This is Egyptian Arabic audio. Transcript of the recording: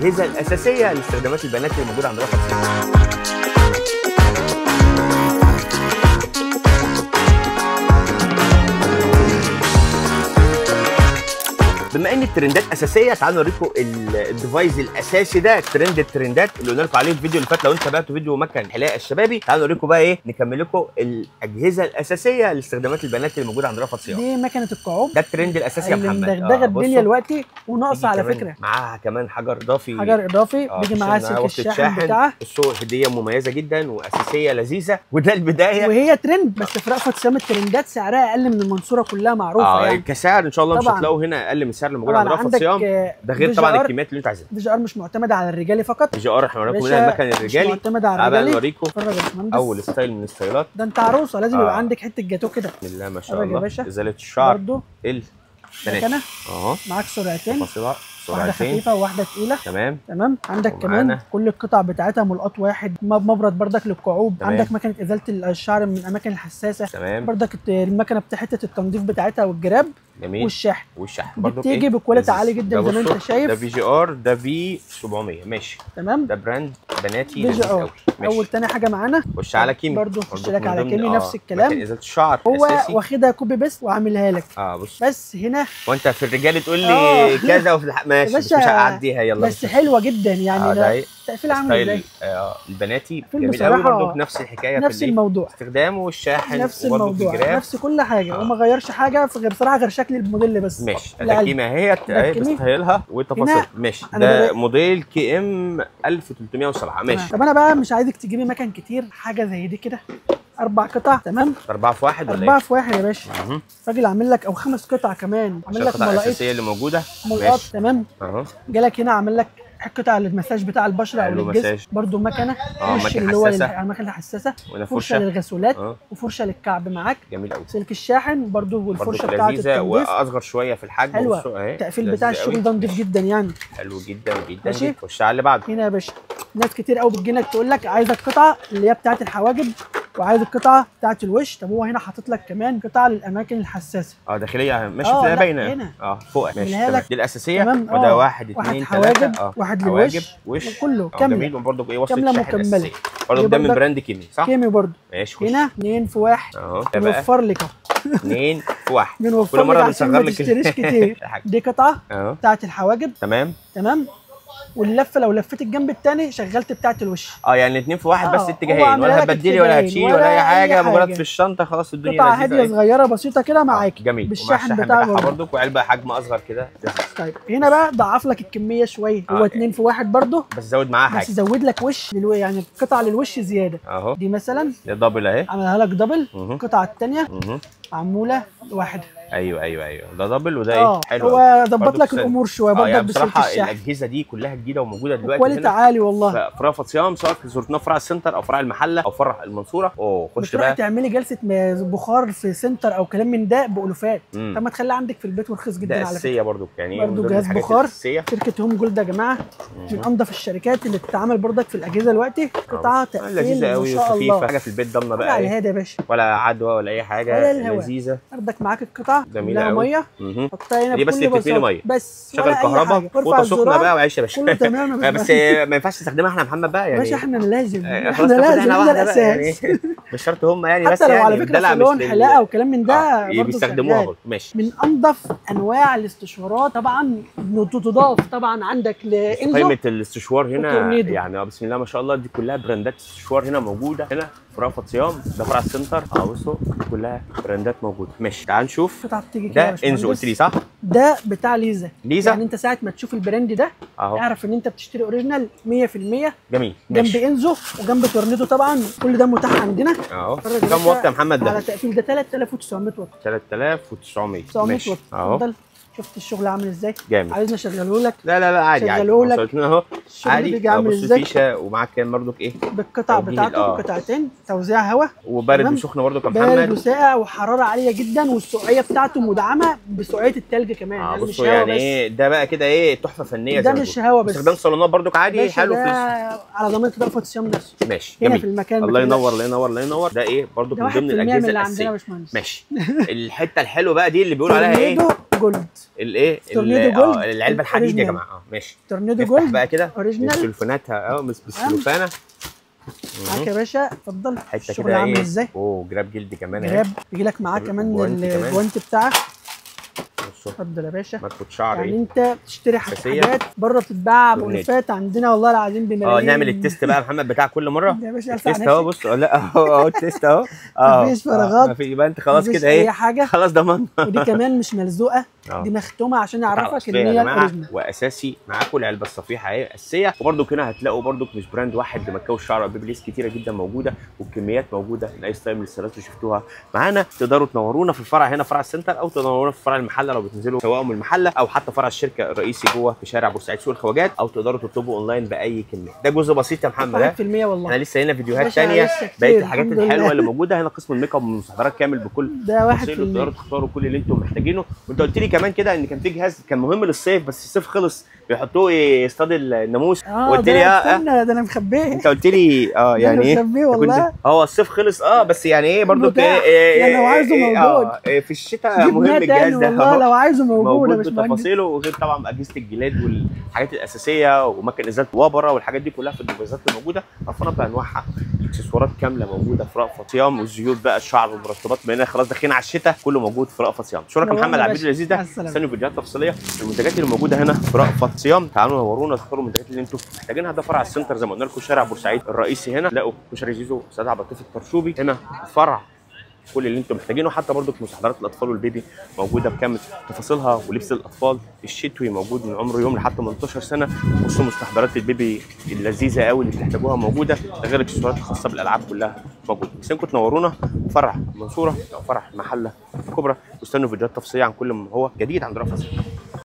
الاجهزة الاساسية لاستخدامات البنات اللي موجودة عند رأفت صيام. بما ان الترندات اساسية تعالوا نوريكم ال device الاساسي ده، ترند الترندات اللي قلنا لكم عليه في الفيديو اللي فات. لو انت تابعتوا فيديو مكن حلاقه الشبابي تعالوا نوريكم بقى ايه، نكمل لكم الاجهزة الاساسية لاستخدامات البنات اللي موجودة عند رأفت صيام. دي مكنه الكعوب، ده الترند الاساسي يا محمد، اللي مدغدغه الدنيا دلوقتي وناقصه على فكرة. معاها كمان حجر اضافي، حجر اضافي بيجي معاها سلك الشاحن بتاعها. السوق هديه مميزة جدا واساسية لذيذة، وده البداية وهي ترند. بس في رأفت صيام الترندات سعرها اقل من المنصورة كلها معروفة يعني كسعر ان شاء الله مش هتلاقوه هنا اقل من السعر اللي موجود عند رأفت صيام. ده غير طبعا الكميات اللي انتوا عايزينها. VGR مش معتمدة على الرجالي فقط. VGR احنا وراكم هنا المكن الرجالي معتمدة على الرجالي. نوريكم اول style من الستايلات. ده انت عروسه لازم يبقى عندك حتة جاتوه كده. بسم الله ما شاء الله. ازالة الشعر برضه المكنه اهو، معاك سرعتين، سرعتين، واحدة خفيفة وواحدة تقيلة. تمام تمام. عندك كمان كل القطع بتاعتها ملقط واحد، مبرد بردك للكعوب. تمام. عندك مكنه ازالة الشعر من الاماكن الحساسة. تمام. بردك المكنه بتاع حتة التنظيف بتاعتها والجراب. جميل. والشحن، والشحن برضك بتيجي ب quality عالي جدا زي ما انت شايف. ده VGR، ده V 700. ماشي تمام. ده brand بناتي VGR. اول تاني حاجة معانا خش على كيمي برضه، خش لك على كيمي نفس الكلام. ازالة الشعر هو واخدها copy paste وعاملها لك. بص بس هنا وانت في الرجالة تقول لي كذا وفي ماشي بس مش هعديها يلا. بس حلوة جدا يعني. التقفيل عامل ازاي؟ البناتي جميل قوي برضه، نفس الحكاية نفس الموضوع، استخدامه والشاحن نفس الموضوع، نفس كل حاجة، وما غيرش حاجة غير بصراحة غير شكل الموديل بس. ماشي. ده كيما اهي ب style ها وتفاصيل. ماشي. ده موديل KM 1307. ماشي. طب انا بقى مش عايزك تجيبي مكن كتير، حاجة زي دي كده 4 قطع. تمام. 4 في 1 ولا ايه؟ 4 في 1 يا باشا. الراجل عامل لك او 5 قطع كمان، عامل لك ملاقيط الاساسية اللي موجودة. ملقاط. تمام. جالك هنا عامل لك قطع للمساج بتاع البشرة او للجسم برده، مكنه وش اللي هو المكنه الحساسة، فرشه للغسولات وفرشه للكعب معاك. جميل قوي. سلك الشاحن برده والفرشه بتاعه التنظيف واصغر شوية في الحجم. حلوة. التقفيل بتاع الشغل ده نضيف جدا يعني، حلو جدا جدا. خش على اللي بعده. هنا يا باشا ناس كتير قوي بتجي لك تقول لك عايزه القطعة اللي هي بتاعه الحواجب وعايز القطعة بتاعه الوش. طب هو هنا حاطط لك كمان قطعه للاماكن الحساسة. داخلية ماشي، تلاقيها باينة هنا. فوق. ماشي تمام. دي الاساسية. وده 1 2 3 واحد للوش وش كله كاملة. جميل. وبرده ايه وصله كاملة مكملة برده. ده من brand كيمي صح؟ كيمي برده. ماشي. هنا 2 في 1 اهو. بنوفر لك اهو 2 في 1. بنوفر كل مرة لك عشان بنصغر ما لك تشتريش كتير. دي قطعه بتاعه الحواجب. تمام تمام. واللفه لو لفيت الجنب الثاني شغلت بتاعه الوش. يعني 2 في 1 بس اتجاهين، ولا هتبدلي ولا هتشيلي ولا اي حاجة، مجرد في الشنطة خلاص الدنيا قطعه هادية صغيرة بسيطة كده معاك. جميل. بالشحن بتاعها برضك، وعلبة حجم اصغر كده. طيب هنا بقى ضعف لك الكمية شوية. هو 2 في 1 برضه بس زود معاها حاجة، بس زود لك وش يعني قطعه للوش زيادة اهو. دي مثلا ده double اهي، عملها لك double. القطعة الثانية معمولة لوحدها. ايوه ده double وده ايه حلو. هو ظبط لك الامور شوية برضك. يعني بصراحة الاجهزة دي كلها جديدة وموجودة دلوقتي، quality عالي والله. في رأفت صيام، سواء زرتنا فرع السنتر او فرع المحلة او فرع المنصورة. خش بقى تعملي جلسه بخار في سنتر او كلام من ده بالوفات. طب ما تخليها عندك في البيت ورخيص جدا على فكرة. ده اساسية برضك يعني، برضه جهاز بخار شركة هوم جولد يا جماعة، من انضف الشركات اللي بتتعامل برضك في الاجهزة دلوقتي. قطعه تقفيل لذيذة قوي وخفيفة، حاجة في البيت ضامنه بقى على الهادي يا باشا، ولا عدوى ولا اي حاجة، لذيذة. برضك معاك القطعة جميلة قوي. مية حطها هنا دي بس تتملي مية بس، شغل كهرباء، فوطه سخنة بقى وعيش يا باشا، كله تمام. بس ما ينفعش نستخدمها احنا يا محمد بقى يعني. باشا احنا لازم، احنا لازم، احنا الاساس يعني. مش شرط هم يعني، بس حتى لو على فكرة صالون حلاقه وكلام من ده برضه بيستخدموها برضه. ماشي. من انظف انواع الاستشوارات طبعا، تضاف طبعا عندك لانزو. قيمة الاستشوار هنا يعني بسم الله ما شاء الله، دي كلها براندات استشوار هنا موجودة هنا في رأفت صيام. ده فرع السنتر بصوا كلها براندات موجودة. ماشي تعال نشوف. ده انزو قلت لي صح؟ ده بتاع ليزا. ليزا يعني انت ساعة ما تشوف ال brand ده اعرف ان انت بتشتري original 100%. جميل. جنب انزو وجنب تورنيدو طبعا، كل ده متاح عندنا اهو. كم واط يا محمد ده؟ على تقفيل ده 3900 واط. 3900 واط اهو. شفت الشغل عامل ازاي؟ جامد. عايزني اشغله لك؟ لا لا لا عادي عادي، شغله لك اهو عادي. بيجي عامل ازاي؟ الفيشه ومعاك كام برضك ايه؟ بالقطع بتاعته، قطعتين، توزيع هواء وبارد وسخن برضك يا محمد، بارد وساقع وحرارة عالية جدا، والسقعيه بتاعته مدعمه بسقعيه التلج كمان. يعني مش هوا يعني ايه ده بقى كده، ايه تحفة فنية. ده مش هوا بس، استخدام صالونات برضك عادي حلو. على ضمانه رأفت صيام نفسه. ماشي هنا في المكان. الله ينور الله ينور الله ينور. ده ايه برضك من ضمن الاجهزة الاساسية. ماشي. الحتة الحلوة بقى دي اللي بيقولوا عليها ايه؟ Gold. الايه؟ Tornado Gold، العلبة الحديد يا جماعة. ماشي. Tornado Gold بقى كده original بسلوفاناتها، بالسلوفانه معاك يا باشا. اتفضل. حتة الشغل كده عامل ايه؟ ازاي؟ اوه جراب جلد كمان اهي، جراب بيجي لك معاه كمان الجوانت بتاعك. اتفضل يا باشا. مكوة شعر يعني ايه؟ انت بتشتري حاجات بره بتتباع بألوفات، عندنا والله العظيم بملايين. نعمل ال test بقى يا محمد بتاع كل مرة. يا باشا ال test اهو، بص. لا اهو ال test اهو. مفيش فراغات، يبقى انت خلاص كده ايه؟ اي حاجة خلاص ضمننا. ودي كمان مش ملزوقه، دي مختومه عشان يعرفك ان هي ال original. واساسي معاكم العلبة الصفيحه اهي اساسية. وبرده هنا هتلاقوا برده مش brand واحد لمكاوي الشعر، بيبليس كتيرة جدا موجودة، والكميات موجودة. الاي style من الستايلات اللي شفتوها معانا. تقدروا تنورونا في الفرع هنا فرع السنتر، او تنورونا في فرع المحلة لو بتنزلوا سواء من المحلة، او حتى فرع الشركة الرئيسي جوه في شارع بورسعيد سوق الخواجات، او تقدروا تطلبوا اونلاين باي كمية. ده جزء بسيط يا محمد. 1% والله احنا لسه هنا فيديوهات ثانية، بقية الحاجات الحلوة اللي موجودة هنا. قسم ال make up والمستحضرات كامل بكل ده 1%. تقدروا تختاروا كل اللي انتم محتاجينه. وانت قلت لي كمان كده ان كان في جهاز كان مهم للصيف، بس الصيف خلص، بيحطوه يصطاد الناموس. قلت لي استنى، ده انا مخبيه. انت قلت لي يعني ايه؟ مخبيه والله. هو الصيف خلص، بس يعني ايه برضو يعني لو عايزه موجود. في الشتاء مهم الجهاز ده والله، لو عايزه موجود بتفاصيله. وغير طبعا اجهزة الجلاد والحاجات الاساسية، ومكن ازالة وبره والحاجات دي كلها في الديفايسات الموجودة. رفنا بانواعها، الاكسسوارات كاملة موجودة في رأفت صيام، والزيوت بقى الشعر والمرطبات، بما خلاص داخلين على الشتاء كله موجود في رأفت صيام. شكرا يا محمد على الفيديو اللذيذ ده. استنوا فيديوهات تفصيلية المنتجات اللي موجودة هنا في رأفت صيام. تعالوا نورونا، تختاروا المنتجات اللي انتم محتاجينها. ده فرع السنتر زي ما قلنا لكم، شارع بورسعيد الرئيسي. هنا تلاقوا كشري زيزو، استاذ عبد اللطيف الطرشوبي. هنا فرع كل اللي انتم محتاجينه، حتى برضو مستحضرات الاطفال والبيبي موجودة بكامل تفاصيلها، ولبس الاطفال الشتوي موجود من عمر يوم لحد 18 سنة. بصوا مستحضرات البيبي اللذيذة قوي اللي بتحتاجوها موجودة، ده غير الاكسسوارات الخاصة بالالعاب كلها موجودة. بس انتوا تنورونا فرع المنصورة او فرع المحلة الكبرى، واستنوا فيديوهات تفصيلية عن كل ما هو جديد عند رأفت.